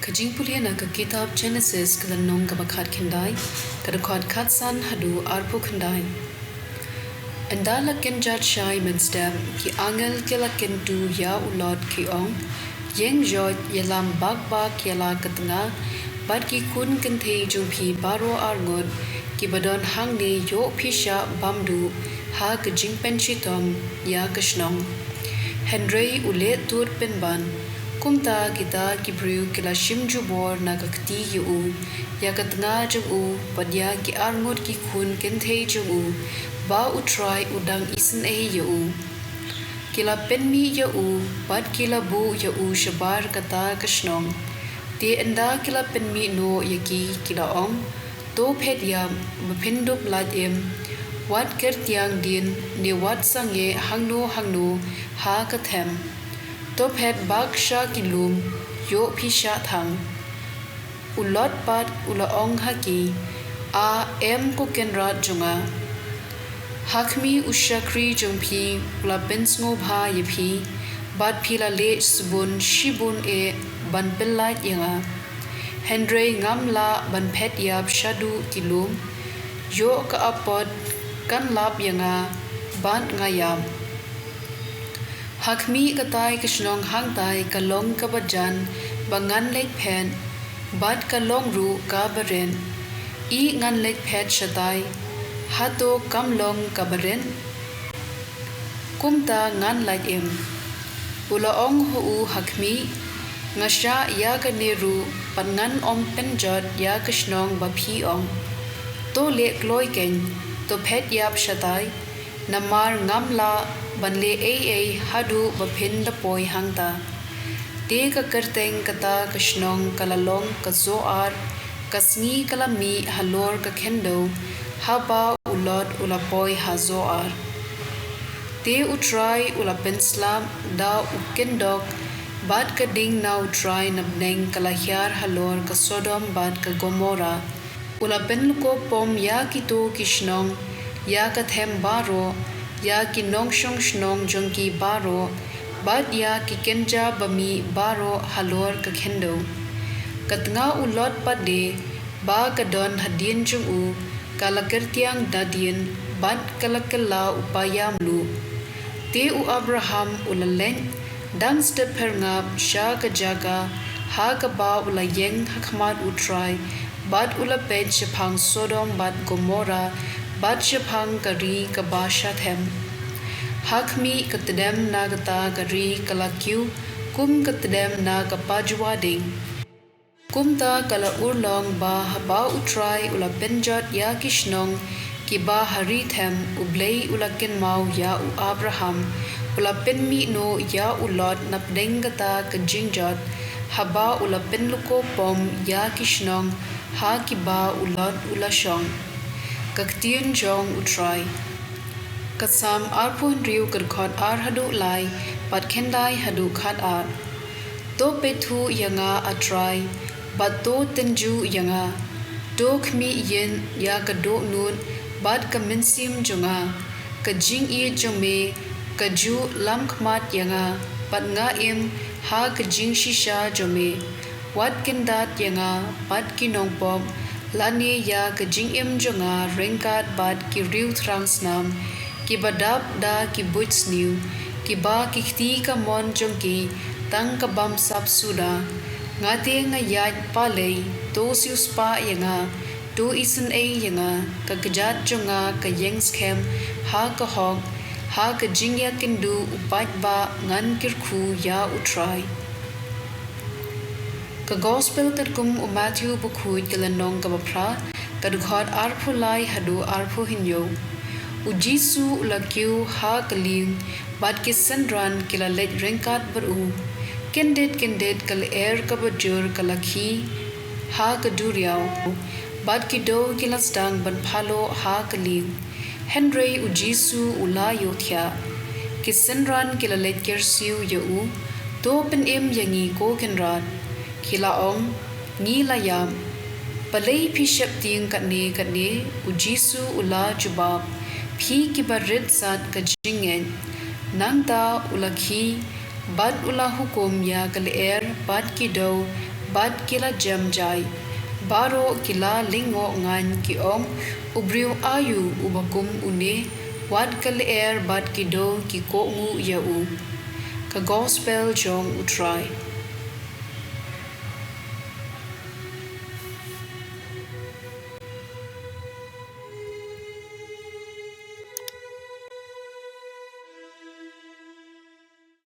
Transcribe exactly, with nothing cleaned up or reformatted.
Ka jingpule na ka kitab Jenesis ka lynnong kaba khatkhyndai, ka dkhot khatsan haduh arphew khyndai. Ynda la kynjat shai mynstep, ki angel ki la kyntu ïa u Lot ki ong, ïeng joit, ïalam bak bak ïa la ka tnga bad ki khun kynthei jong phi baroh arngut kiba don hangne, ïoh phi shah bam duh ha ka jingpynshitom ïa ka shnong. Hynrei u leh tur pynban. Kumta kita ki briew ki la shim jubor na ka kti ïa u, ïa ka tnga jong u bad ïa ki arngut ki khun kynthei jong u, ba U Trai u dang isynei ïa u. Ki la pynmih ïa u bad ki la buh ïa u shabar kata ka shnong. Te ynda ki la pynmih noh ïa ki, ki la ong, to phet ïap ba phin dup lait im, wat kyrtiang dien ne wat sangeh hangno hangno ha ka them. To phet bak sha ki lum, ïoh phi shah thang. U Lot pat u la ong ha ki, a em, ko kynrad jong nga. Ha khmih, u shakri jong phi u la pynsngewbha ïa phi bad phi la leh sbun shibun eh ban pyllait ïa nga. Hynrei ngam lah ban phet ïap shaduh ki lum. Ïoh ka apot kan lap ïa nga bad nga ïap. Ha khmih, katai ka shnong hangtai ka long kaba jan ba ngan leit phet bad ka long ruh kaba rit. I ngan leit phet shatai, hato kam long kaba rit? Kumta ngan lait im. U la ong ha u ha khmih, nga shah ïa kane ruh bad ngan ym pynjot ïa ka shnong ba phi ong. To leh kloi kein, to phet ïap shatai, namar ngam lah ban leh ei ei haduh ba phin da poi hangta. Te ka kyrteng kata ka shnong ka la long ka Zoar. Ka sngi ka la mih halor ka khyndew haba u Lot u la poi ha Zoar. Te U Trai u la pynslap da u kyndok, bad ka ding na U Trai na bneng ka la hiar halor ka Sodom bad ka Gomora. U la pynlukop pom ïa kito ki shnong, ïa ka them baroh, ïa ki nongshong shnong jong ki baroh, bad ïa ki kynja ba mih baroh halor ka khyndew. Ka tnga u Lot pat de, ba ka don hadien jong u, ka la kyrtiang nadien bad ka la kylla u païa mluh. Te u Abraham u la leit dang step pyrngap sha ka jaka ha kaba u la ïeng ha khmat U Trai, bad u la peit shaphang Sodom bad Gomora bad shaphang ka ri kaba sha them. Ha khmih, ka tdem na kata ka ri ka la kiew kum ka tdem na ka pajua ding. Kumta ka la urlong ba haba U Trai u la pynjot ïa ki shnong kiba ha ri them, U Blei u la kynmaw ïa u Abraham. U la pynmih noh ïa u Lot na pdeng kata ka jingjot, haba u la pynlukop pom ïa ki shnong ha kiba u Lot u la shong. Ka ktien jong U Trai. Ka Salm arphew hynriew, ka dkhot ar haduh lai bad khyndai haduh khatar. To pyrthuh ïa nga, A Trai, bad to tynjuh ïa nga. To khmih ïa ka dohnud bad ka mynsiem jong nga. Ka jingïeit jong me ka ju lam khmat ïa nga, bad nga im ha ka jingshisha jong me. Wat kyndat ïa nga bad ki nongpop, lane ïa ka jingim jong nga ryngkat bad ki riew thrang snam, kiba dap da ki buit sniew, kiba ki kti kamon jong ki tang ka bamsap suda. Nga te nga ïaid palei, to siewspah ïa nga, to isynei ïa nga. Ka kjat jong nga ka ïeng skhem ha ka hok, ha ka jingïakynduh u paidbah ngan kyrkhu ïa U Trai. Ka Gospel katkum u Matthew bakhuid, ka lynnong kaba phra, ka dkhot arphew lai haduh arphew hynñiew. U Jisu u la kiew ha ka lieng, bad ki synran ki la leit ryngkat bad u. Kyndit kyndit ka lyer kaba jur ka la khie ha ka duriaw, bad ki dew ki la sdang ban phaloh ha ka lieng. Hynrei U Jisu u la ïohthiah. Ki synran ki la leit kyrsiew ïa u, to pynim ïa ngi, ko Kynrad. Ki la ong, ngi la ïap. Balei phi sheptieng katne katne? U Jisu u la jubab, phi kiba rit sat ka jingngeit. Nangta u la khie, bad u la hukum ïa ka lyer bad ki dew bad ki la jem jai. Baroh ki la lyngngoh ngan, ki ong, U briew aïu uba kum une? Wat ka lyer bad ki dew ki kohnguh ïa u. Ka Gospel jong U Trai.